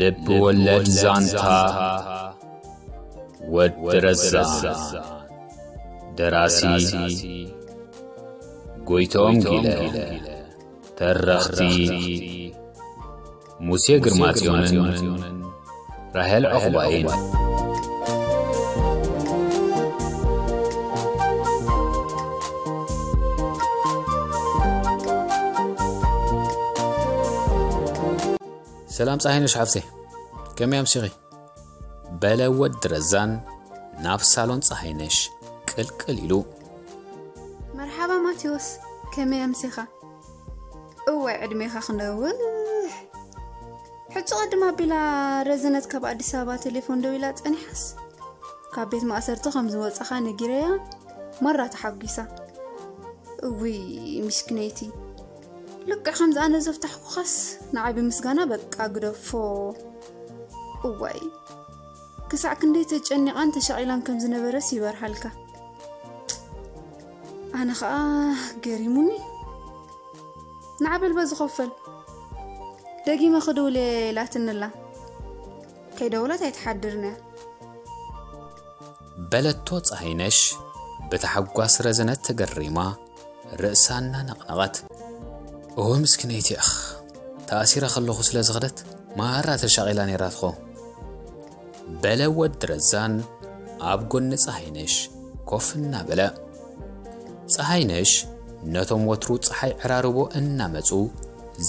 ልብ ወለድ ዛንታ ወዲ ረዛ። ደራሲ ጎይትኦም ጊለ። ተረኽቲ ሙሴ ግርማጽዮንን ራሄል ዑቕባይን። ሰላም ጸሃይነሽ ሓፍተይ፣ ከመይ ኣምሲኺ? በለ ወዲ ረዛን ናብ ሳሎን ጸሃይነሽ ቅልቅል ኢሉ። መርሓባ ማቴዎስ፣ ከመይ ኣምሲኻ? እዋይ ዕድሜኻ ክነውሕ። ሕጂ ቅድም ኣቢላ ረዘነት ካብ ኣዲስ ኣበባ ቴሌፎን ደዊላ ጸኒሓስ፣ ካብ ቤት ማእሰርቲ ከም ዝወጻኻ ነጊረያ ማራ ተሓጒሳ። እውይ ምስኪነይቲ፣ ልክዕ ከምዚ ኣነ ዘፍታሕኩኻስ ንዓይ ብምስጋና በቃ ግደፎ። እዋይ ክሳዕ ክንደይ ተጨኒቓን ተሻቒላን ከም ዝነበረስ ይበርሃልካ። ኣነ ኸኣ ገሪሙኒ። ንዓበል በዝኸፈል ደጊመ ክድውል እየ ኢላትንላ። ከይደውለት ኣይትሓድርን እያ። በለቶ ጸሃይነሽ ብታሕጓስ ረዘነት ተገሪማ ርእሳ እናነቕነቐት። እወ ምስኪነይቲ ኣኽ፣ ተኣሲረ ከለኹ ስለ ዝኸደት ማራ ተሻቒላ ነይራ ትኾ። በለ ወዲ ረዛን ኣብ ጎኒ ጸሃይነሽ ኮፍ እናበለ። ጸሃይነሽ ነቶም ወትሩ ጸሓይ ዕራርቦ እናመጹ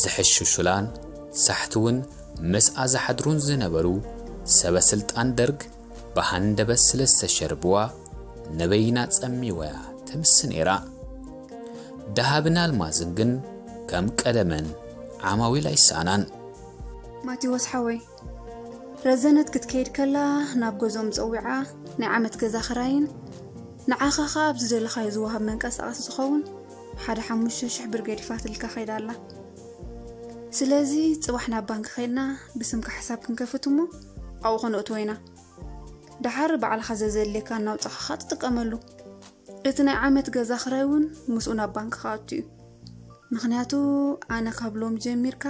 ዝሕሽሹላን ሳሕቲ እውን ምስኣ ዝሓድሩን ዝነበሩ ሰበ ስልጣን ደርግ ብሃንደበት ስለ ዝተሸርብዋ ንበይና ጸሚዋያ ትምስ ነይራ። ደሃብን ኣልማዝን ግን ከም ቀደመን ዓማዊል ኣይሰኣናን። ማቴዎስ ሓወይ፣ ረዘነት ክትከይድ ከላ ናብ ገዝኦም ጸዊዓ ናይ ዓመት ገዛ ክራይን ንዓኻ ኸኣ ኣብ ዝደለኻዮ ዝወሃብ መንቀሳቐሲ ዝኸውን ሓደ ሓሙሽተ ሽሕ ብር ገዲፋትልካ ከይዳ ኣላ። ስለዚ ጽባሕ ናብ ባንክ ከይድና ብስምካ ሕሳብ ክንከፍት እሞ ኣብኡ ከነእትዎ ኢና። ደሓር ባዕልኻ ዘዘድልየካ እናውጻእኻ ኸኣ ትጥቀመሉ። እቲ ናይ ዓመት ገዛ ክራይ እውን ምስኡ ናብ ባንክ ክኣቱ እዩ። ምኽንያቱ ኣነ ካብ ሎሚ ጀሚርካ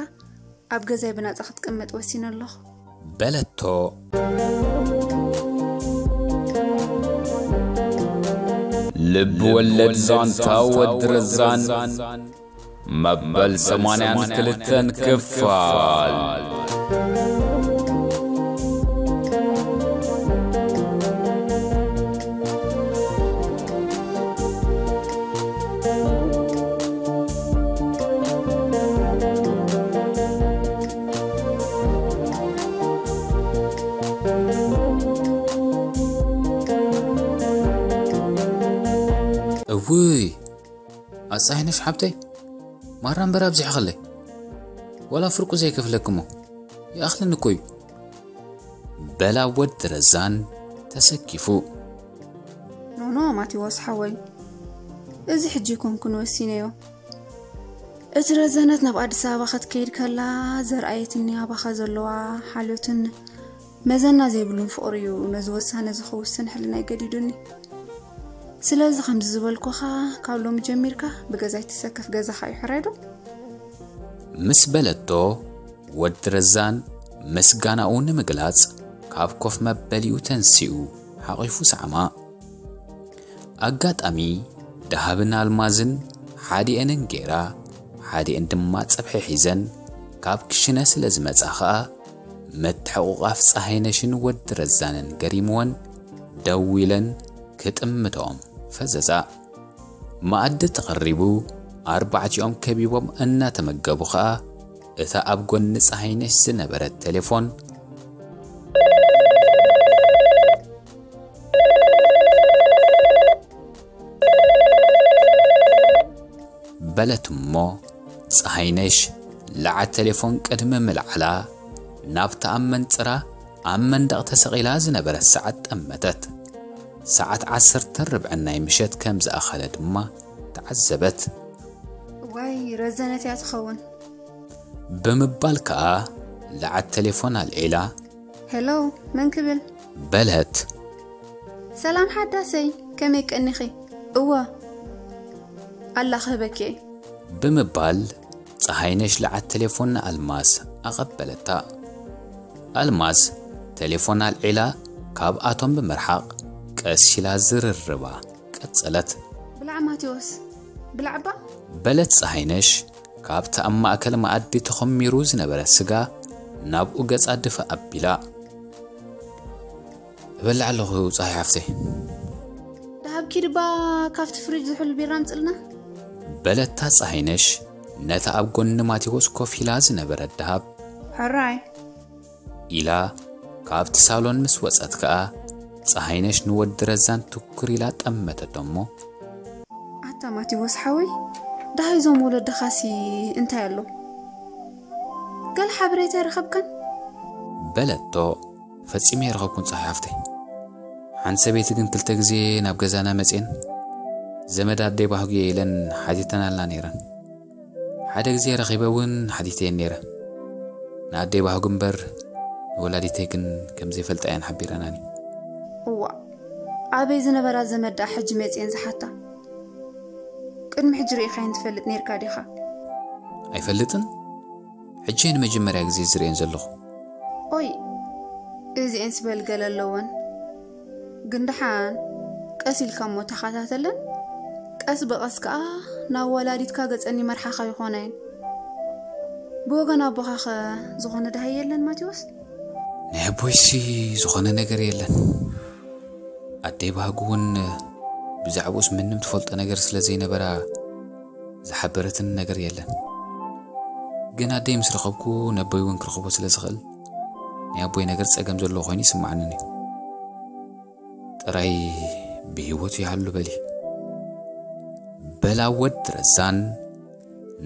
ኣብ ገዛይ ብናጻ ክትቅመጥ ወሲነ ኣለኹ። በለቶ። ልብ ወለድ ዛንታ ወዲ ረዛን መበል ሰማንያን ክልተን ክፋል። እውይ ኣጻይነሽ ሓብተይ፣ ማራ እምበር ኣብዚሕኽለይ። ዋላ ፍርቁ ዘይከፍለኪ እሞ ይኣኽለኒ እኮ እዩ። በላ ወዲ ረዛን ተሰኪፉ። ኖኖ ማቴዎስ ሓወይ፣ እዚ ሕጂ ኣይኮንኩን ወሲነዮ። እቲ ረዘነት ናብ ኣዲስ ኣበባ ክትከይድ ከላ ዘርኣየትኒ ኣባኻ ዘለዋ ሓልዮትን መዘና ዘይብሉን ፍቕሪ እዩ ነዚ ውሳነ እዚ ክውስን ሕልናይ ገዲዱኒ። ስለዚ ከምዚ ዝበልኩኻ ካብ ሎሚ ጀሚርካ ብገዛይ ትሰከፍ ገዛኻ እዩ ሕራይ ዶ? ምስ በለቶ ወዲ ረዛን ምስጋናኡ ንምግላጽ ካብ ኮፍ መበሊኡ ተንሲኡ ሓቒፉ ሰዓማ። ኣጋጣሚ ደሃብን ኣልማዝን ሓዲኤን እንጌራ ሓዲኤን ድማ ጸብሒ ሒዘን ካብ ክሽነ ስለ ዝመጻ ኸኣ ምትሕቑቓፍ ጸሃይነሽን ወዲ ረዛንን ገሪምወን ደው ኢለን ክጥምትኦም ፈዘዛ። መኣዲ ተቐሪቡ ኣርባዕቲኦም ከቢቦም እናተመገቡ ኸኣ እታ ኣብ ጎኒ ጸሃይነሽ ዝነበረት ቴሌፎን በለት እሞ ጸሃይነሽ ለዓት ቴሌፎን ቅድሚ ምልዓላ ናብታ ኣብ መንጽራ ኣብ መንደቕ ተሰቒላ ዝነበረት ሰዓት ጠመተት። ሰዓት ዓሰርተ ርብዕን ናይ ምሸት ከም ዝኣኸለ ድማ ተዓዘበት። ዋይ ረዘነት እያ ትኸውን። ብምባል ከኣ ለዓት ቴሌፎን ኣልዒላ ሄሎ መን ክብል? በለት። ሰላም ሓዳሰይ ከመይ ቀኒኺ? እወ ኣላ ክህበኪ እየ። ብምባል ጸሃይነሽ ለዓት ቴሌፎን ንኣልማዝ ኣቐበለታ። ኣልማዝ ቴሌፎን ኣልዒላ ካብኣቶም ብምርሓቕ ቀስ ኢላ ዝርርባ ቀጸለት። ብላዕ ማቴዎስ፣ ብላዕባ። በለት ፀሃይነሽ ካብቲ ኣብ ማእከል መኣዲ ተኾሚሩ ዝነበረ ስጋ ናብኡ ገጻ ድፍእ ኣቢላ። እበልዕ ኣለኹ ፀሃይ ሓፍተይ። ደሃብ ኪድባ ካብቲ ፍሪጅ ዝሕሉ ቢራ ኣምፅልና። በለታ ፀሃይነሽ ነታ ኣብ ጎኒ ማቴዎስ ኮፍ ኢላ ዝነበረት ደሃብ። ሕራይ። ኢላ ካብቲ ሳሎን ምስ ወጸት ከኣ፣ ጸሃይነሽ ንወዲ ረዛን ትኩር ኢላ ጠመተቶ እሞ፣ ኣታ ማቴዎስ ሓወይ፣ ደሃይ እዞም ወለድኻሲ እንታይ ኣሎ? ገለ ሓበሬታ ኣይረኸብካን? በለቶ። ፈጺመ ኣይረኸብኩን ጸሃይ ሓፍተይ። ሓንቲ ሰበይቲ ግን ክልተ ግዜ ናብ ገዛና መጺኤን፣ ዘመድ ኣደይ ባህጉ እየ ኢለን ሓቲተናልና ነይረን። ሓደ ግዜ ረኺበ እውን ሓቲተየን ነይረ። ንኣደይ ባህጉ እምበር ንወላዲተይ ግን ከም ዘይፈልጣ እየን ሓቢረናኒ። እዋ፣ ኣበይ ዝነበራ ዘመድ ደኣ ሕጂ መጺኤን ዝሓታ? ቅድሚ ሕጂ ርኢኻየን ትፈልጥ ነይርካ ዲኻ? ኣይፈልጥን። ሕጂ እየ ንመጀመርያ ግዜ ዝርእየን ዘለኹ። ኦይ፣ እዚኤንስ በል ገለ ኣለወን። ግን ደሓን ቀስ ኢልካ እሞ ተኸታተለን። ቀስ ብቐስ ከኣ ናብ ወላዲትካ ገጸን ይመርሓኻ ይኾና እየን። ብወገን ኣቦኻኸ ዝኾነ ደሃይ የለን ማቴዎስ? ናይ ኣቦይሲ ዝኾነ ነገር የለን። ኣደይ ባህጉ እውን ብዛዕባኡስ ምንም ትፈልጦ ነገር ስለ ዘይነበራ ዝሓበረትን ነገር የለን። ግን ኣደይ ምስ ረኸብኩ ነቦይ እውን ክረኽቦ ስለ ዝኽእል ናይ ኣቦይ ነገር ጸገም ዘለዎ ኮይኑ ይስምዓንን እዩ። ጥራይ ብህይወቱ ይሃሉ በሊ። በላ ወዲ ረዛን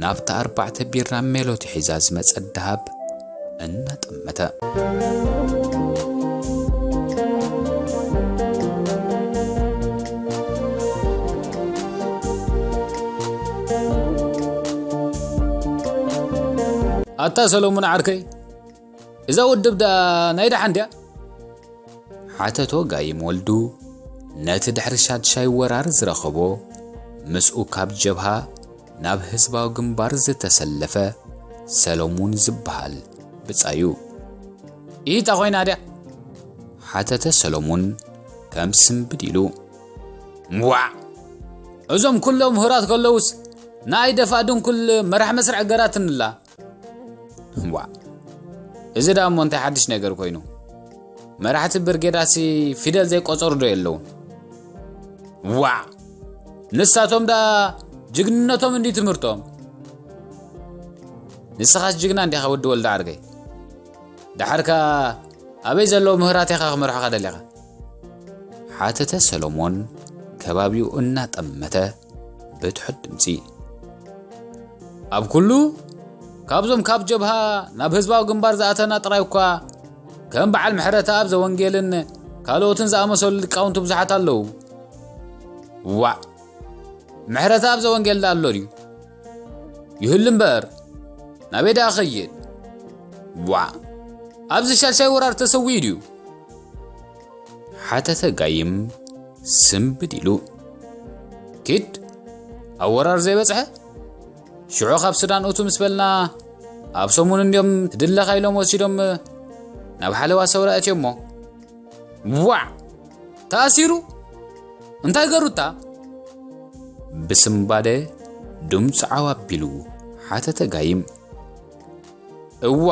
ናብታ ኣርባዕተ ቢራ ሜሎቲ ሒዛ ዝመጸት ደሃብ እናጠመተ። ኣታ ሰሎሙን ዓርከይ፣ እዛ ውድብ ደኣ ናይ ደሓን ድያ? ሓተቶ ጋይም ወልዱ ነቲ ድሕሪ ሻድሻይ ወራር ዝረኸቦ ምስኡ ካብ ጀብሃ ናብ ህዝባዊ ግንባር ዝተሰለፈ ሰሎሙን ዝበሃል ብጻዩ። ኢታ ኮይና ድያ? ሓተተ ሰሎሙን ከም ስምብድ ኢሉ። ዋዕ! እዞም ኩሎም ምሁራት ከለውስ ንኣይ ደፋ ድንኩል መራሕ መስርዕ ገራትንላ። ዋዕ! እዚ ደኣ እሞ እንታይ ሓድሽ ነገር ኮይኑ? መራሕቲ ብርጌዳሲ ፊደል ዘይቆጸሩ ዶ የለውን? ዋዕ! ንሳቶም ደኣ ጅግንነቶም እንዲ ትምህርቶም። ንስኻስ ጅግና እንዲኻ ወዲ ወልደ ዓርከይ። ደሓርካ ኣበይ ዘለዉ ምህራት ኢኻ ክመርሖኻ ደሊኻ? ሓተተ ሰሎሞን ከባቢኡ እናጠመተ ብትሑት ድምጺ። ኣብ ኩሉ ካብዞም ካብ ጀብሃ ናብ ህዝባዊ ግንባር ዝኣተና ጥራይ እኳ ከም በዓል ምሕረተኣብ ዘወንጌልን ካልኦትን ዝኣመሰሉ ሊቃውንቲ ብዙሓት ኣለዉ። ዋዕ! ምሕረተኣብ ዘወንጌል ደኣ ኣሎ ድዩ? ይህሉ እምበር፣ ናበይ ደኣ ክኸይድ? ዋዕ! ኣብዚ ሻድሻይ ወራር ተሰዊኡ ድዩ? ሓተተ ጋይም ስምብድ ኢሉ። ኪድ፣ ኣብ ወራር ዘይበጽሐ? ሽዑ ካብ ሱዳን እቱ ምስ በልና፣ ኣብ ሰሙን እንድዮም ትድለኻ ኢሎም ወሲዶም ናብ ሓለዋ ሰውራ እትዮሞ። ዋዕ! ተኣሲሩ? እንታይ ገሩታ? ብስምባደ ድምፁ ዓው ኣቢሉ ሓተተ ጋይም። እዋ፣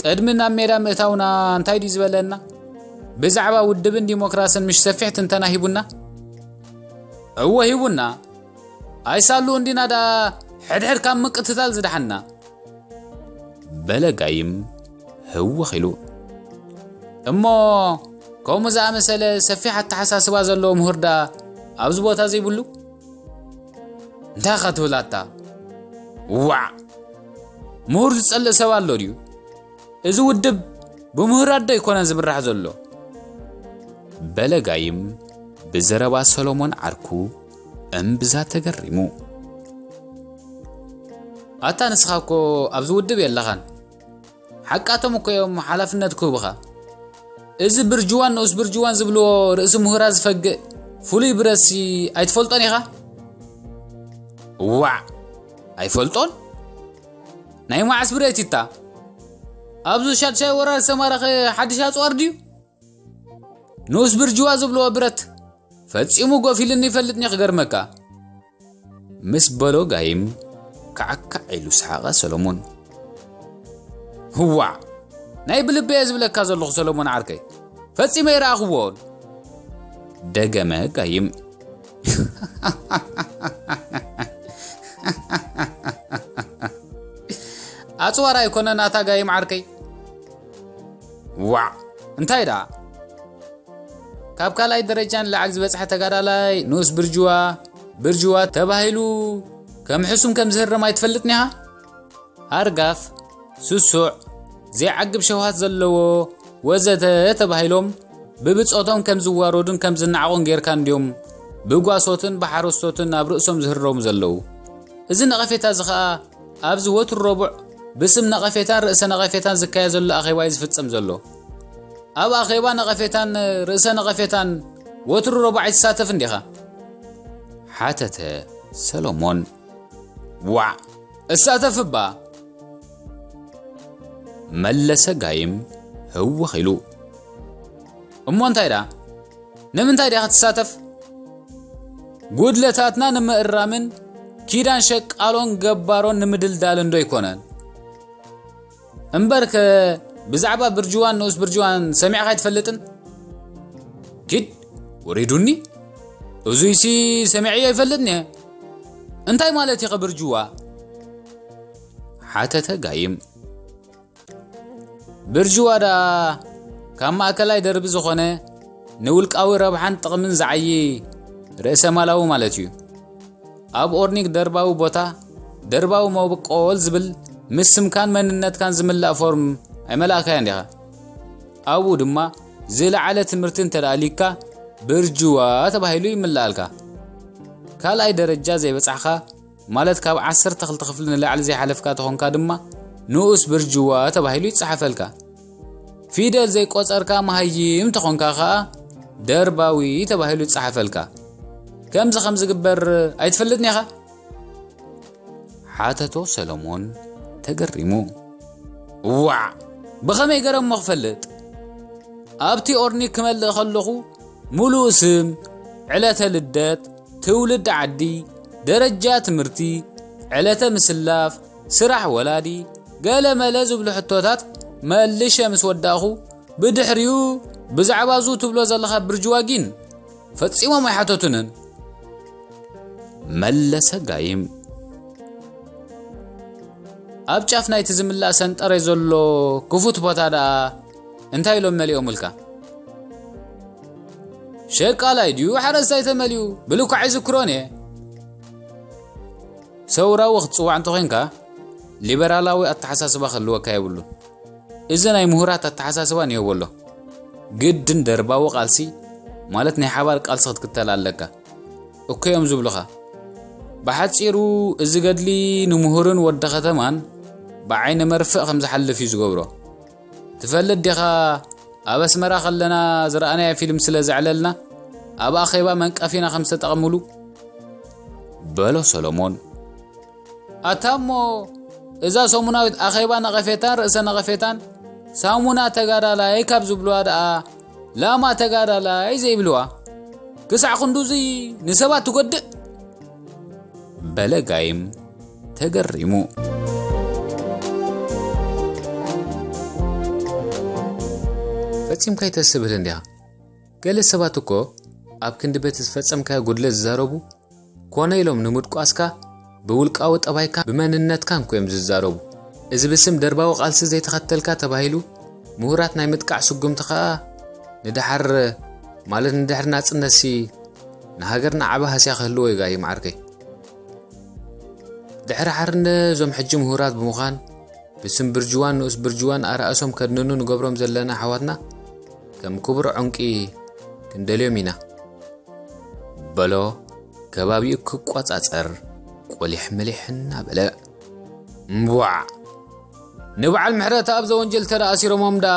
ቅድሚ ናብ ሜዳ ምእታውና እንታይ ድዩ ዝበለና? ብዛዕባ ውድብን ዲሞክራስን ምሽ ሰፊሕ ትንተና ሂቡና? እወ ሂቡና። ኣይሳሉ እንዲና ደኣ ሕድሕድ ካብ ምቅትታል ዝደሓና። በለ ጋይም ህወኽ ኢሉ። እሞ ከምኡ ዝኣመሰለ ሰፊሕ ኣተሓሳስባ ዘለዎ ምሁር ደኣ ኣብዚ ቦታ ዘይብሉ? እንታይ ኢኻ ትብል ኣታ? ዋዕ! ምሁር ዝጸልእ ሰብ ኣሎ ድዩ? እዚ ውድብ ብምሁራት ዶ ኣይኮነን ዝምራሕ ዘሎ? በለ ጋይም ብዘረባ ሰሎሞን ዓርኩ እምብዛ ተገሪሙ። ኣታ ንስኻ እኮ ኣብዚ ውድብ የለኻን። ሓቃቶም እኮ እዮም ሓላፍነት ክህቡኻ። እዚ ብርጅዋን ንኡስ ብርጅዋን ዝብልዎ ርእሲ ምሁራ ዝፈግእ ፍሉይ ብረትሲ ኣይትፈልጦን ኢኻ? ዋዕ! ኣይፈልጦን? ናይ መዓስ ብረት ይታ? ኣብዚ ሻድሻይ ወራር ዝተማረኸ ሓድሽ ኣጽዋር ድዩ? ንኡስ ብርጅዋ ዝብልዎ ብረት ፈጺሙ ጎፊልኒ ይፈልጥኒ ክገርመካ። ምስ በሎ ጋይም፣ ካዕካዕ ኢሉ ሰሓቐ ሰሎሞን። ህዋዕ፣ ናይ ብልበየ ዝብለካ ዘለኹ ሰሎሞን ዓርከይ፣ ፈጺመ ይረኣኽዎን። ደገመ ጋይም። ኣጽዋር ኣይኮነ ናታ ጋይም ዓርከይ። ዋዕ፣ እንታይ ደኣ? ካብ ካልኣይ ደረጃ ንላዕሊ ዝበጽሐ ተጋዳላይ ንኡስ ብርጅዋ፣ ብርጅዋ ተባሂሉ ከም ሕሱም ከም ዝህረም ኣይትፈልጥን ኢኻ? ሃርጋፍ፣ ስሱዕ፣ ዘይዓግብ ሸውሃት ዘለዎ ወዘተ ተባሂሎም ብብጾቶም ከም ዝዋረዱን ከም ዝነዓቑን ጌርካ እንድዮም ብጓሶትን ብሓረስቶትን ኣብ ርእሶም ዝህረሙ ዘለዉ። እዚ ነቐፌታ እዚ ኸኣ ኣብዚ ወትሩ ረቡዕ ብስም ነቐፌታን ርእሰ ነቐፌታን ዝካየድ ዘሎ ኣኼባ እዩ ዝፍጸም ዘሎ። ኣብ ኣኼባ ነቐፌታን ርእሰ ነቐፌታን ወትሩ ረቡዕ ኣይትሳተፍን ዲኻ? ሓተተ ሰሎሞን። ዋዕ! እሳተፍ እባ! መለሰ ጋይም ህውኽ ኢሉ። እሞ እንታይ ደኣ? ንምንታይ ዲኻ ክትሳተፍ? ጉድለታትና ንምእራምን ኪዳን ሸቃሎን ገባሮን ንምድልዳልን ዶ ኣይኮነን? እምበርከ ብዛዕባ ብርጅዋን ንኡስ ብርጅዋን ሰሚዕኻ ኣይትፈልጥን? ኪድ፣ ወሪዱኒ። እዙይሲ ሰሚዐዮ ኣይፈልጥን እየ። እንታይ ማለት ኢኸ ብርጅዋ? ሓተተ ጋይም። ብርጅዋ ደኣ ካብ ማእከላይ ደርቢ ዝኾነ ንውልቃዊ ረብሓን ጥቕምን ዝዓዪ ርእሰ ማላዊ ማለት እዩ። ኣብ ኦርኒክ ደርባዊ ቦታ፣ ደርባዊ መበቆል ዝብል ምስ ስምካን መንነትካን ዝምላእ ፎርም ኣይመላእካዮን ዲኻ? ኣብኡ ድማ ዝለዓለ ትምህርቲ እንተ ደኣ ኣልዩካ ብርጅዋ ተባሂሉ ይምልኣልካ። ካልኣይ ደረጃ ዘይበጻሕካ ማለት ካብ ዓሰርተ ክልተ ክፍሊ ንላዕሊ ዘይሓለፍካ ተኾንካ ድማ ንኡስ ብርጅዋ ተባሂሉ ይጸሓፈልካ። ፊደል ዘይቆጸርካ መሃይም ተኾንካ ኸኣ ደርባዊ ተባሂሉ ይጸሓፈልካ። ከምዚ ከም ዝግበር ኣይትፈልጥን ኢኻ? ሓተቶ ሰሎሞን ተገሪሙ። እዋዕ! ብኸመይ ገረሞ ክፈልጥ? ኣብቲ ኦርኒክ ክመልእ ከለኹ፣ ምሉእ ስም፣ ዕለተ ልደት፣ ትውልዲ ዓዲ፣ ደረጃ ትምህርቲ፣ ዕለተ ምስላፍ፣ ስራሕ ወላዲ፣ ገለ መለ ዝብሉ ሕቶታት መልሸ ምስ ወዳእኹ፣ ብድሕሪኡ ብዛዕባ እዙ ትብሎ ዘለኻ ብርጅዋ ጊን ፈጺሞም ኣይሓተቱንን። መለሰ ጋይም። ኣብ ጫፍ ናይቲ ዝምላእ ሰንጠረይ ዘሎ ክፉት ቦታ ደኣ እንታይ ኢሎም መሊኦምልካ? ሸቃላይ ድዩ ሓረስታይ ተመልዩ? ብልኳዕ ኣይዝክሮን እየ። ሰውራዊ ክትጽዋዕ እንተኾይንካ፣ ሊበራላዊ ኣተሓሳስባ ክህልወካ የብሉን። እዚ ናይ ምሁራት ኣተሓሳስባ ንየው ኣሎ። ግድን ደርባዊ ቃልሲ፣ ማለት ናይ ሓባር ቃልሲ ክትክተል ኣለካ። እኮ እዮም ዝብሉኻ። ብሓጺሩ፣ እዚ ገድሊ ንምሁርን ወዲ ከተማን ብዓይኒ መርፍእ ከም ዝሓልፍ እዩ ዝገብሮ። ትፈልጥ ዲኻ፣ ኣብ ኣስመራ ከለና ዝረኣናዮ ፊልም ስለ ዘዕለልና፣ ኣብ ኣኼባ መንቀፊና ከም ዝተጠቕምሉ? በሎ ሰሎሞን። ኣታ እሞ፣ እዛ ሰሙናዊት ኣኼባ ነቐፌታን ርእሰ ነቐፌታን፣ ሳሙና ተጋዳላይ ካብ ዝብልዋ ደኣ፣ ላማ ተጋዳላይ ዘይብልዋ። ክሳዕ ክንዱዚ ንሰባት ትጎድእ? በለ ጋይም ተገሪሙ። ፈጺምካ ኣይተስብህልን ዲኻ? ገለ ሰባት እኮ ኣብ ክንዲ በቲ ዝፈጸምካዮ ጉድለት ዝዛረቡ፣ ኮነ ኢሎም ንምድቋስካ ብውልቃዊ ጠባይካ ብመንነትካን ኮዮም ዝዛረቡ። እዚ ብስም ደርባዊ ቃልሲ ዘይተኸተልካ ተባሂሉ ምሁራት ናይ ምጥቃዕ ስጉምቲ ኸኣ ንደሓር፣ ማለት ንድሕሪ ናጽነትሲ ንሃገርና ዓቢ ሃስያ ክህልዎ እዩ ጋይም ዓርከይ። ድሕሪ ሓርነት እዞም ሕጂ ምሁራት ብምዃን ብስም ብርጅዋን ንኡስ ብርጅዋን ኣራእሶም ከድንኑ ንገብሮም ዘለና ኣሕዋትና ከም ክቡር ዑንቂ ክንደልዮም ኢና። በሎ ከባቢኡ ክቆጻጸር ቆሊሕ ምሊሕ እናበለ። እምቧዕ! ንበዓል ምሕረተኣብ ዘወንጀል ተደኣ ኣሲሮሞም ደኣ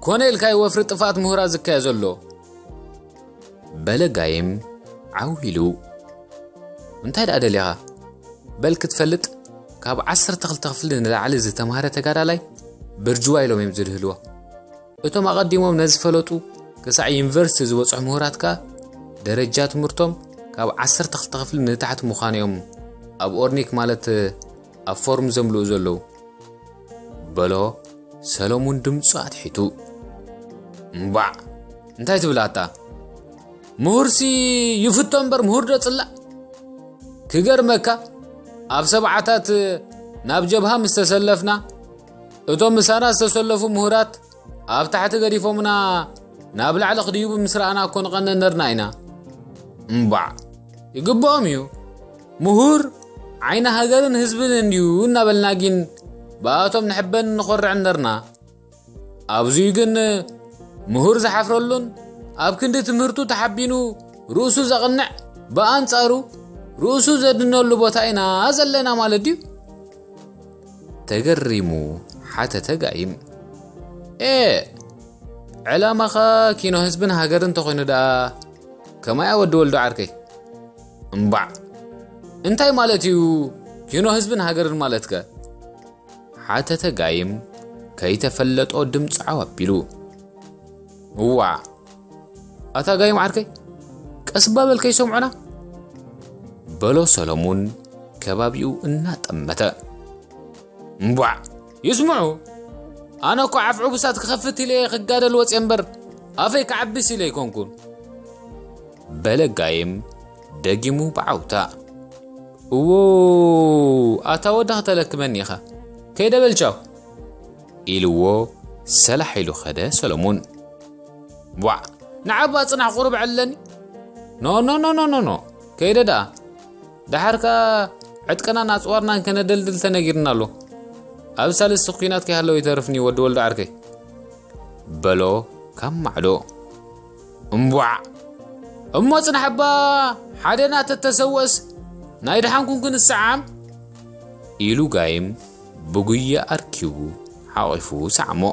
ኮነ ኢልካይ ወፍሪ ጥፍኣት ምሁራት ዝካየ ዘሎ። በለ ጋይም ዓው ኢሉ። እንታይ ደኣ ደሊኻ? በል ክትፈልጥ፣ ካብ ዓሰርተ ክልተ ክፍሊ ንላዕሊ ዝተምሃረ ተጋዳላይ ብርጅዋ ኢሎም እዮም ዝድህልዎ። እቶም ኣቐዲሞም ነዚ ዝፈለጡ ክሳዕ ዩኒቨርሲቲ ዝበጽሑ ምሁራት ከኣ ደረጃ ትምህርቶም ካብ ዓሰርተ ክልተ ክፍሊ ንታሕቲ ምዃኑ እዮም ኣብ ኦርኒክ ማለት ኣብ ፎርም ዘምልኡ ዘለዉ። በሎ ሰሎሙን ድምፁ ኣትሒቱ። እምባዕ እንታይ ትብል ኣታ? ምሁርሲ ይፍቶ እምበር ምሁር ዶ ጽላእ? ክገርመካ ኣብ ሰብዓታት ናብ ጀብሃ ምስ ተሰለፍና እቶም ምሳና ዝተሰለፉ ምሁራት ኣብ ታሕቲ ገዲፎምና ናብ ላዕሊ ክድይቡ ምስ ረኣና እኮ ንቐነ ነርና ኢና። እምባዕ ይግብኦም እዩ። ምሁር ዓይኒ ሃገርን ህዝብን እንድዩ እናበልና ግን ብኣቶም ንሕበን ንኾርዕን ነርና። ኣብዙይ ግን ምሁር ዝሓፍረሉን ኣብ ክንዲ ትምህርቱ ተሓቢኑ ርእሱ ዘቕንዕ ብኣንጻሩ ርእሱ ዘድነሉ ቦታ ኢና ዘለና ማለት ድዩ? ተገሪሙ ሓተተ ጋይም። ኤ ዕላማኻ ኪኖ ህዝብን ሃገርን እንተኾይኑ ደኣ ከማያ ወዲ ወልዶ ዓርከይ። እምባዕ እንታይ ማለት እዩ ኪኖ ህዝብን ሃገርን ማለትከ? ሓተተ ጋይም ከይተፈለጦ ድምፂ ዓው ኣቢሉ። እዋዕ ኣታ ጋይም ዓርከይ ቀስ እባ በል ከይሰምዑና በሎ ሰሎሙን ከባቢኡ እናጠመተ። እምቧዕ ይስምዑ። ኣነ እኮ ዓፍ ዕቡሳት ክኸፍት ኢለ እየ ክጋደል ወፅየ እምበር ኣፈይ ክዓብስ ኢለ ኣይኮንኩን። በለ ጋይም ደጊሙ ብዓውታ። እዎ ኣታ ወዳ ክተለክመኒ ኢኻ። ከይደ በል ቻው ኢልዎ ሰላሕ ኢሉ ኸደ ሰሎሙን። ቧዕ ንዓባ ጽናሕ ቁሩብ ዕለኒ። ኖ ኖ ኖ ኖ ኖ ኖ ከይደ ደኣ። ደሓር ከኣ ዕጥቅናን ኣጽዋርናን ከነደልድል ተነጊርና ኣሎ። ኣብ ሳልስቲ ኲናት ከይሃለወ ይተርፍኒ ወዲ ወልዶ ዓርከይ። በሎ ካብ ማዕዶ። እምቧዕ እሞ ጽናሕ እባ ሓደና ተተሰወእስ ናይ ደሓንኩን ክንሰዓም ኢሉ ጋይም ብጉያ ኣርኪቡ ሓቒፉ ሰዓሞ።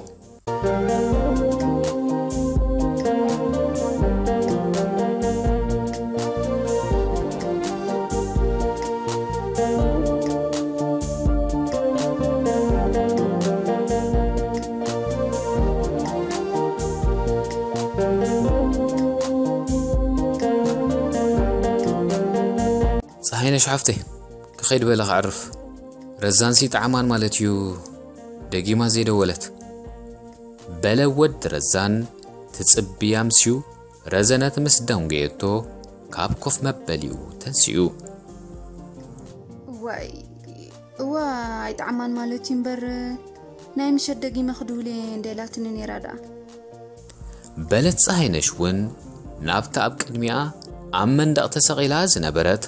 ፀሃይነሽ ሓፍተይ ክኸይድ በለ ክዕርፍ። ረዛንሲ ጣዕማን ማለት እዩ። ደጊማ ዘይደወለት በለ ወዲ ረዛን ትጽብያ ምስዩ ረዘነት ምስ ደንጎየቶ ካብ ኮፍ መበሊኡ ተንሲኡ። እዋይ እዋ ኣይጣዕማን ማለት እዩ እምበር ናይ ምሸት ደጊመ ክድውል እየ እንዴላትኒ ነይራ ደኣ። በለት ፀሃይነሽ እውን ናብታ ኣብ ቅድሚኣ ኣብ መንደቕ ተሰቒላ ዝነበረት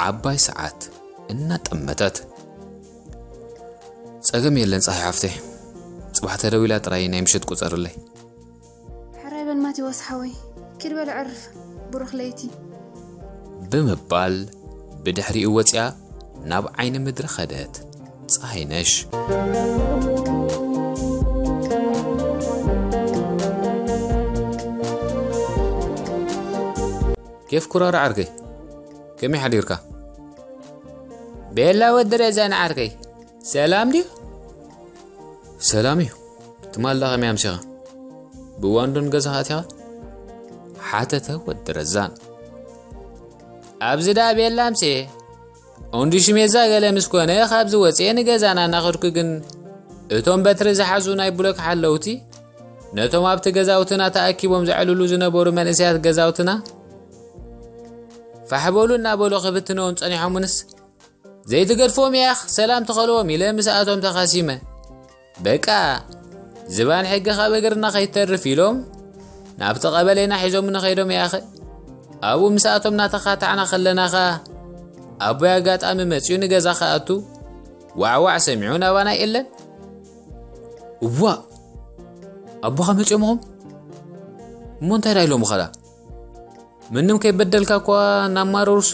ዓባይ ሰዓት እናጠመተት። ጸገም የለን ጸሃይ ሓፍተይ፣ ጽባሕ ተደዊላ ጥራይ ናይ ምሸት ቁጸርለይ። ሕራይ በል ማቴዎስ ሓወይ፣ ኪድ በል ዕርፍ፣ ብሩኽ ለይቲ። ብምባል ብድሕሪኡ ወጺኣ ናብ ዓይኒ ምድሪ ኸደት ጸሃይነሽ። ኬፍ ኩራር ዓርከይ፣ ከመይ ሓዲርካ? ቤላ ወዲ ረዛን ዓርከይ፣ ሰላም ድዩ? ሰላም እዩ። ትማል ደኣ ከመይ ኣምሲኻ? ብእዋኑ ዶ ንገዛኻ ኣቲኻ? ሓተተ ወዲ ረዛን። ኣብዚ ደኣ ቤላ ኣምስየ። ኦንዲ ሽሜዛ ገለ ምስ ኮነ ካብዚ ወፅየ ንገዛና እናኸድኩ ግን እቶም በትሪ ዝሓዙ ናይ ብሎክ ሓለውቲ ነቶም ኣብቲ ገዛውትና ተኣኪቦም ዘዕልሉ ዝነበሩ መንእሰያት ገዛውትና ፋሕ በሉ እናበሉ ክብትነዎም ፀኒሖምንስ ዘይትገድፎም ያኽ ሰላም ትኸልዎም ኢለ ምስኣቶም ተኻሲመ። በቃ ዝባን ሕጊ ካብ እግርና ከይተርፍ ኢሎም ናብቲ ቀበሌና ሒዞምኒ ከይዶም ያኸ ኣብኡ ምስኣቶም እናተኻታዕና ከለና ኸኣ ኣቦይ ኣጋጣሚ መፂኡ ንገዛ ክኣቱ ዋዕዋዕ ሰሚዑ ናባና የለን። እዋእ ኣቦኻ መፂኦምኹም እሞ እንታይ ዳ ኢሎምኻ ዳ? ምንም ከይበደልካ እኳ እናማረሩስ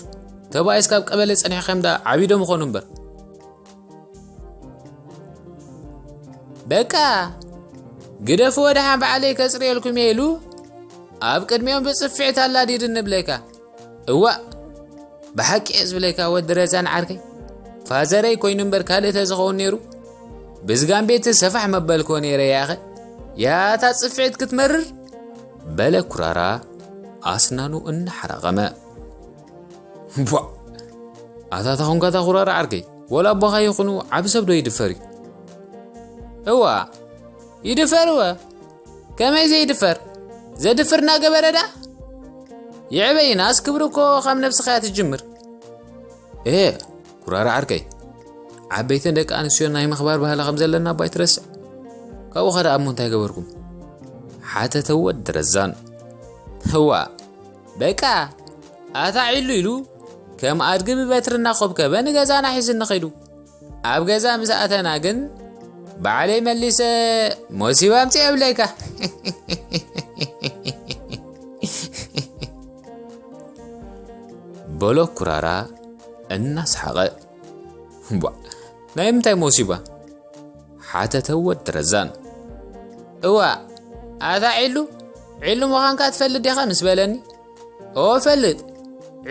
ተባኢስ ካብ ቀበሌ ጸኒሕካ እዮም ደኣ ዓቢዶም ይኾኑ እምበር። በቃ ግደፍዎ ደሓን ባዕለይ ከጽርየልኩም እየ ኢሉ ኣብ ቅድሚኦም ብጽፍዒት ኣላዲድኒ ብለካ። እዋእ ብሓቂ እየ ዝብለካ ወዲ ረዛን ዓርከይ ፋዘረይ ኮይኑ እምበር ካልእ ተዝኸውን ነይሩ ብዝጋም ቤት ሰፋሕ መበልኮ ነይረ ያኸ። ያታ ጽፍዕት ክትመርር፣ በለ ኩራራ ኣስናኑ እናሓራቐመ። ቧ! ኣታ ተኾንካ እታ ኩራራ ዓርከይ፣ ወላ ኣቦኻ ይኹኑ ዓቢ ሰብ ዶ ይድፈር እዩ? እዋ፣ ይድፈር እወ። ከመይ ዘይድፈር? ዘድፍር እናገበረ ደኣ? ይዕበይናስ ክብሪ እኮ ካብ ነብስኻ እያ ትጅምር። ኤ፣ ኩራራ ዓርከይ፣ ዓበይትን ደቂ ኣንስትዮን ናይ ምኽባር ባህሊ ከም ዘለና እባ ኣይትረስዕ። ካብኡ ኸ ደኣ እሞ እንታይ ገበርኩም? ሓተተ ወዲ ረዛን። ህዋ፣ በቃ፣ ኣታ ዒሉ ኢሉ ከም ኣድጊ ብበትሪ እናኾብከበ ንገዛና ሒዝኒ ኸይዱ። ኣብ ገዛ ምስ ኣተና ግን ባዕለይ መሊሰ ሞሲባ ኣምፅእ እብለካ። በሎ ኩራራ እናስሓቐ። ቧ፣ ናይ ምንታይ ሞሲባ? ሓተተ ወዲ ረዛን። እዋ፣ ኣታ ዒሉ፣ ዒሉ ምዃንካ ትፈልጥ ዲኻ ምስ በለኒ፣ ኦ ፈልጥ፣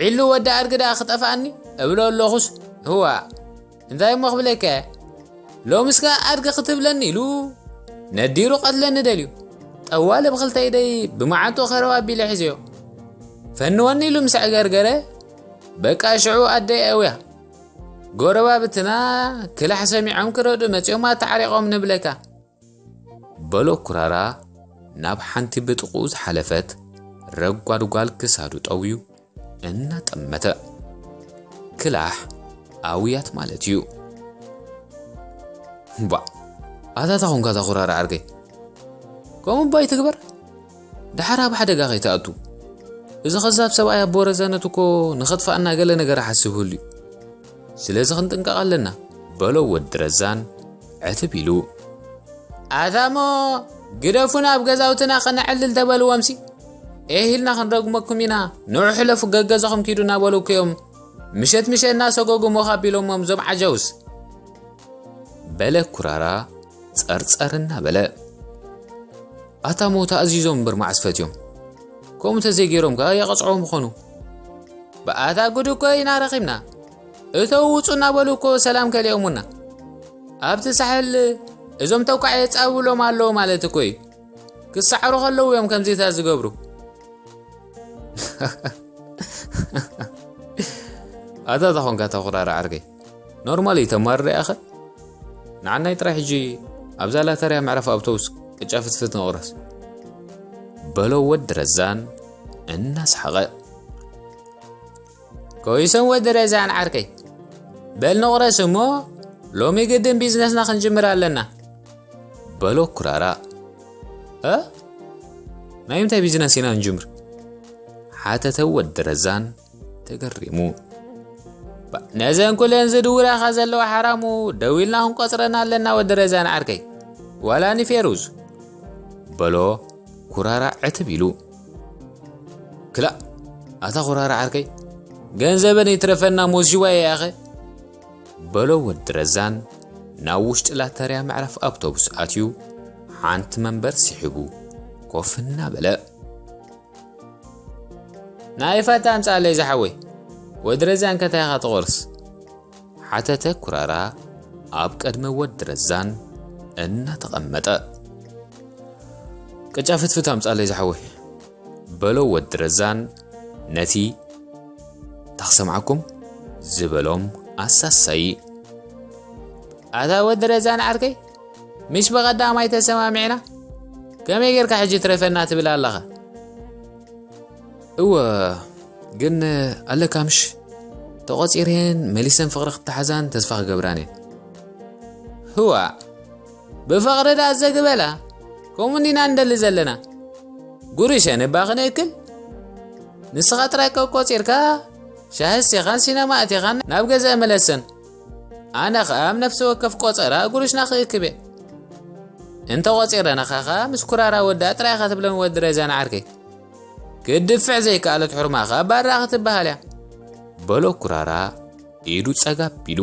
ዒሉ ወዲ ኣድጊ ደኣ ክጠፍኣኒ እብሎ ኣለኹስ፣ እዋ፣ እንታይ እሞ ክብለካ እየ? ሎምስ ከኣ ኣድጊ ክትብለኒ ኢሉ ነዲሩ ቀትለኒ ደልዩ። ጠዋለ ብኽልተ ኢደይ ብመዓንጥኡ ከረው ኣቢለ ሒዘዮ። ፈንወኒ ኢሉ ምስ ኣዕገርገረ፣ በቃ ሽዑ ኣደይ ኣውያ። ጎረባብትና ክላሕ ሰሚዖም ክረድኡ መጺኦም ኣተዓሪቖም ንብለካ። በሎ ኩራራ ናብ ሓንቲ ብጥቕኡ ዝሓለፈት ረጓድ ጓል ክሳዱ ጠውዩ እናጠመተ። ክላሕ ኣውያት ማለት እዩ። እምቧእ፣ ኣታ ተኾንካ እታ ኩራራ ዓርከይ። ከምኡ እባ ኣይትግበር። ደሓር ኣብ ሓደጋ ከይትኣቱ። እዚ ከዛብ ሰብኣይ ኣቦ ረዛነት እኮ ንኸጥፍኣና ገለ ነገር ሓሲብሉ እዩ። ስለዚ ክንጥንቀቕ ኣለና። በሎ ወዲ ረዛን ዕትብ ኢሉ። ኣታ እሞ ግደፉና፣ ኣብ ገዛውትና ከነዕልል ተበልዎምሲ፣ ኤህ ኢልና ክንረግመኩም ኢና። ንዑ ሕለፉ፣ ገገዛኹም ኪዱ እናበሉ እኮ እዮም ምሸት ምሸት እናሰጎጉ ሞኽ ኣቢሎሞም እዞም ዓጃውስ። በለ ኩራራ ጸርጸር እናበለ። ኣታ እሞ ተኣዚዞም እምበር መዓስ ፈትዮም? ከምኡ ተዘይገይሮም ከኣ የቐጽዕዎም ምኾኑ። ብኣታ ጉድ እኮ ኢና ረኺብና። እተው ውጹ እናበሉ እኮ ሰላም ከሊኦሙና። ኣብቲ ሳሕል እዞም ተኳዕ የጻብብሎም ኣለዉ ማለት እኮ እዩ። ክሰዓሩ ከለዉ እዮም ከምዚታት ዝገብሩ። ኣታ ተኾንካ እታ ኩራራ ዓርከይ። ኖርማል እዩ ተማሪ ርኣኸ። ንዓናይ ጥራይ ሕጂ ኣብዛ ላተርያ መዕረፊ ኣውቶቡስ ቅጫ ፍትፍት ንቑረስ። በሎ ወዲ ረዛን እናሰሓቐ። ኮይሶም ወዲ ረዛን ዓርከይ። በል ንቑረስ እሞ ሎሚ ግድን ቢዝነስና ክንጅምር ኣለና። በሎ ኩራራ። እ? ናይ ምንታይ ቢዝነስ ኢና ንጅምር? ሓተተ ወዲ ረዛን ተገሪሙ። ባ-፣ ነዘን ኩለን ዝድውራኻ ዘለዋ ሓራሙ ደዊልና ክንቆጽረን ኣለና ወዲ ረዛን ዓርከይ። ዋላ ንፌሩዝ። በሎ ኩራራ ዕትብ ኢሉ። ክላእ፣ ኣታ ኩራራ ዓርከይ፣ ገንዘበን ይትረፈና ሞሲዋ እየ ያኸ። በሎ ወዲ ረዛን ናብ ውሽጢ ላተርያ መዕረፍ ኣውቶቡስ ኣትዩ ሓንቲ መንበር ስሒቡ ኮፍ እናበለ። ናይ ፋታ ኣምጻለይ ዝሓወይ። ወዲ ረዛን ከታይ ኢኻ ትቖርስ? ሓተተ ኩራራ ኣብ ቅድሚ ወዲ ረዛን እናተቐመጠ። ቅጫ ፍትፍት ኣምጻለይ ዝሓወይ። በሎ ወዲ ረዛን ነቲ ታኽሰምዓኩም ዝበሎም ኣሳሳዪ። ኣታ ወዲ ረዛን ዓርከይ፣ ምሽ ብቐዳማይ ተሰማሚዕና፣ ከመይ ጌርካ ሕጂ ትረፈና ትብል ኣለኻ? እወ፣ ግን ኣለካ ምሽ? ተቖጺረን መሊሰን ፍቕሪ ክተሓዛን ተስፋ ክገብራን እየን። ህዋ፣ ብፍቕሪ ደኣ ዘግበላ፣ ከምኡ እንዲና እንደሊ ዘለና። ጉርሸን እባ ክንእክል? ንስኻ ጥራይ ቆ-፣ ቆጺርካ፣ ሻሂ ኣስቲኻን ሲነማ ኣቲኻን ናብ ገዛ መለሰን። ኣነ ኸኣ ኣብ ነፍሲ ወከፍ ቆጸራ ጉርሽና ክእክብ እየ። እንተ ቆጺረናኻ ኸኣ ምስ ኩራራ ወዳ ጥራይ ኢኻ ትብለን ወዲ ረዛን ዓርከይ። ክድፍዕ ዘይከኣለት ሕርማ ኸኣ ባራ ክትበሃል እያ። በሎ ኩራራ ኢዱ ጸጋብ ኢሉ።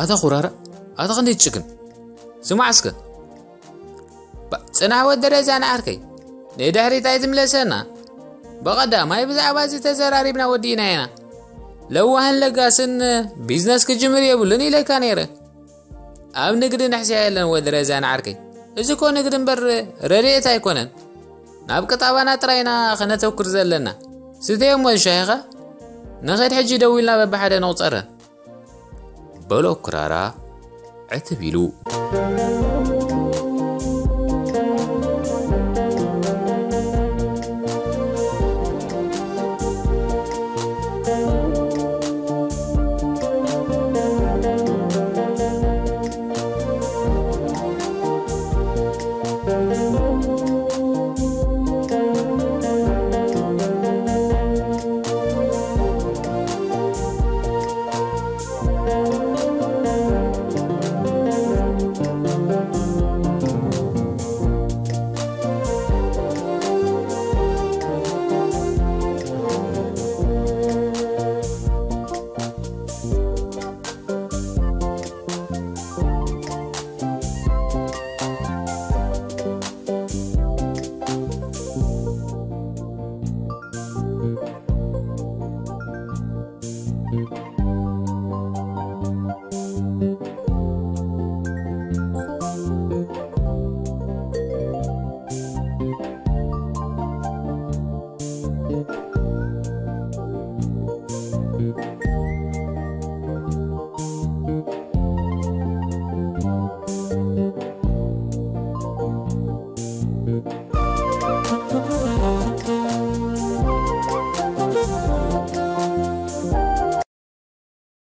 ኣታ ኩራራ፣ ኣታ ክንደይ ትጭክን? ስማዕ እስከ። ባ-፣ ጽናሕ ወዲ ረዛን ዓርከይ፣ ንድሕሪት ኣይትምለሰና። ብቐዳማይ ብዛዕባ እዚ ተዘራሪብና ወዲእና ኢና። ለዋህን ለጋስን ቢዝነስ ክጅምር የብሉን ኢለካ ነይረ። ኣብ ንግዲ ንሕስያ የለን ወዲ ረዛን ዓርከይ። እዚ እኮ ንግዲ እምበር ረድኤት ኣይኮነን። ናብ ቅጣባና ጥራይና ከነተኩር ዘለና። ስተዮ እሞ ሻሂኻ፣ ንኸድ ሕጂ ደዊልና በብሓደ ንቑጸረን። በሎ ክራራ ዕትብ ኢሉ።